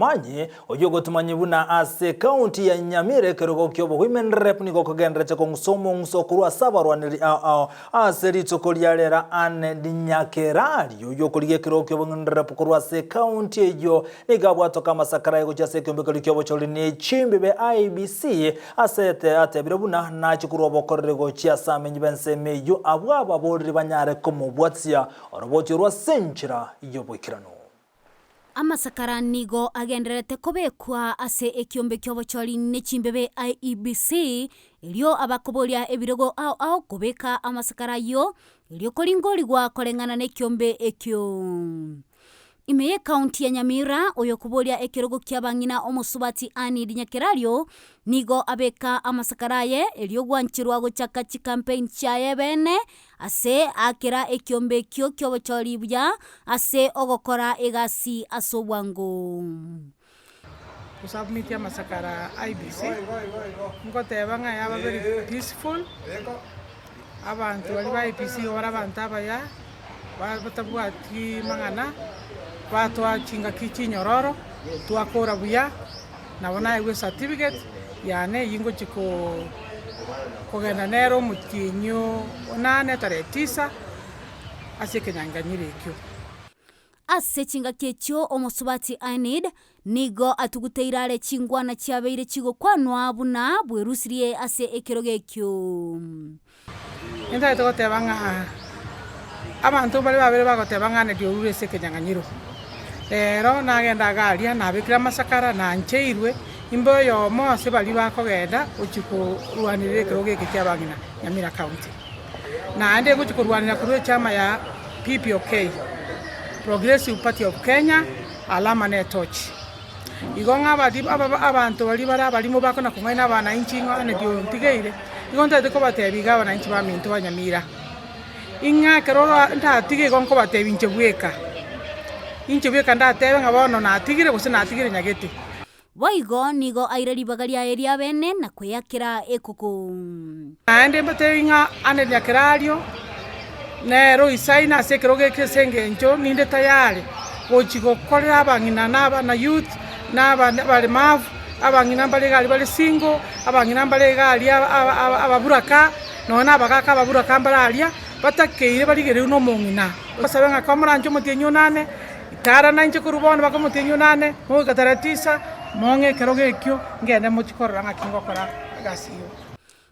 Momanyi oyio ogotumanyia buna ase ekaunti ya Nyamira ekerogo ki'obogoimen rep nigo kogenderete kong'usa omong'uso korwa ase abarwaneri ao ao ase rituko ria rera Anne Nyakerari oyio okorigia ekerogo ki'obogoimen rep korwa ase ekaunti eyio nigo abwatoka amasakara aye gochia ase ekeombe keria ki'obochori ne chimbibe IEBC ase atebire buna nachie korwa obokoreri gochia ase amenyi b'ensemo eyio abwo ababoriri banyare komobwatia oroboti orwo ase enchera y'oboikeranu. Amasakara nigo agendererete kobekwa ase ekiombe ki'obochori ne chimbebe IEBC, erio abakoboria ebirogo ao ao kobeka amasakara ayio, erio koringorigwa koreng'ana nekiombe ekio. Ime y'Ekaunti ya Nyamira, oyokoboria ekerogo ki'abang'ina omosubati Ann Rinyakerario nigo abeka amasakara aye erio gwancherwa gochaka chicampaign chiaye bene ase aakera ekiombe ekio ki'obochori buya ase ogokora egasi ase obwango. Gosubmit amasakara a IEBC, ngoteba ng'a yaba very peaceful, abanto baria ba IEBC igo bare abanto abaya, batabwati mang'ana, batoa chingaki chinyororo, twakora buya, nabo naegwe ecertificate yane eywo ngochia kogenda nere omotienyi onane tarehe tisa, ase ekenyanganyiro ekio. Ase chingaki echio omosubati Enid nigo atuguteire are chingwana chiabeire chigokwanwa buna bwerusirie ase ekerogo ekio. Nintagete goteba ng'a abanto baria babere bagoteba ng'a Enid orure ase ekenyang'anyiro, rero nagenda iga aria nabekire amasakara nancheirwe imbe oyomo ase baria bakogenda gochia korwanera ekerogo eke kia abang'ina Nyamira County. Naende ngochia korwanera korwa echama ya PPOK, Progressive Party of Kenya, alama ne etochi. Igo ng'a abari abanto baria bare abarimo bakona kong'aina abananchi ng'a onye dio ntigeire, igo ntagete kobatebia iga abananchi baminto ba Nyamira, ing'a ekero ora ndatige igo nkobatebia inche bweka, inche bweka ndatebe ng'a bono natigire gose natigire nyagete. Boigo nigo aire ribaga riaye ri'abene na kweyakera ekoko. Naende mbateebie ng'a ande Nyakerario nere oisaine ase ekerogo eke ase engencho ninde tayari gochia gokorera abang'ina na abana youth na abaremavu, abang'ina mbare iga aria bare single, abang'ina mbare iga aria ababuraka, nonya na abagaka ababuraka mbare aria, batakeire barigereirwe na omong'ina. Basabe ng'a komoranche omotienyi onane. Tara nainche korwa bono mpaka omotienyi onane, mogoika tarehe tisa, mong'e ekerogo ekio, ngende mochie korora ng'aki ngokora egasi eyio.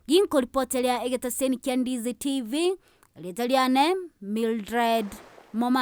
Ginkoripoteria egetaseni kia Ndizi TV, erieta riane Mildred Momanyi.